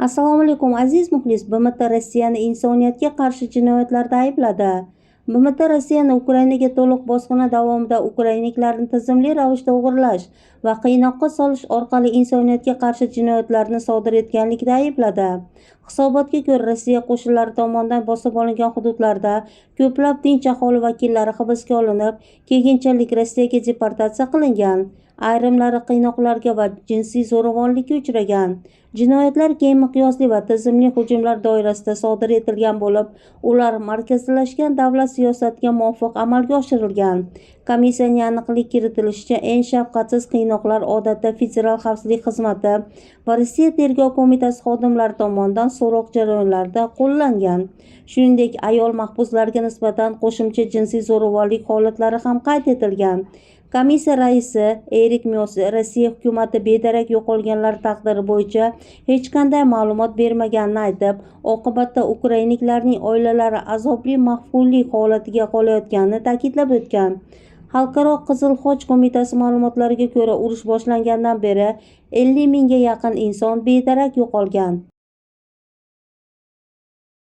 Assalomu alaykum, aziz muxlis. BMT Rossiyani insoniyatga qarshi jinoyatlarda aybladi. BMT Rossiyani Ukrainaga to'liq bosqini davomida ukrainaliklarni tizimli ravishda o'g'irlash va qiynoqqa solish orqali insoniyatga qarshi jinoyatlarni sodir etganlikda aybladi. Hisobotga ko'ra, Rossiya qo'shinlari tomonidan bosib olingan hududlarda ko'plab tinch aholi vakillari hibsga olinib, keyinchalik Rossiyaga deportatsiya qilingan. Ayrimlari qiynoqlarga va jinsiy zo'ravonlikka uchragan. Jinoyatlar keng miqyosli va tizimli hujumlar doirasida sodir etilgan bo'lib, ular markazlashgan davlat siyosatiga muvofiq amalga oshirilgan. Komissiyaning aniqlik kiritilishicha, eng shafqatsiz qiynoqlar odatda Federal xavfsizlik xizmati va Rossiya Tergov qo'mitasi xodimlari tomonidan so'roq jarayonlarida qo'llangan. Shuningdek, ayol mahbuslarga nisbatan qo'shimcha jinsiy zo'ravonlik holatlari ham qayd etilgan. Komissiya raisi Erik Myosi Rossiya hukumati bedarak yo'qolganlar taqdiri bo'yicha hech qanday ma'lumot bermaganini aytib, oqibatda ukrainaliklarning oilalari azobli mahkumlik holatiga qolayotganini ta'kidlab o'tgan. Xalqaro Qizil Xoch qo'mitasi ma'lumotlariga ko'ra, urush boshlangandan beri 50 mingga yaqin inson bedarak yo'qolgan.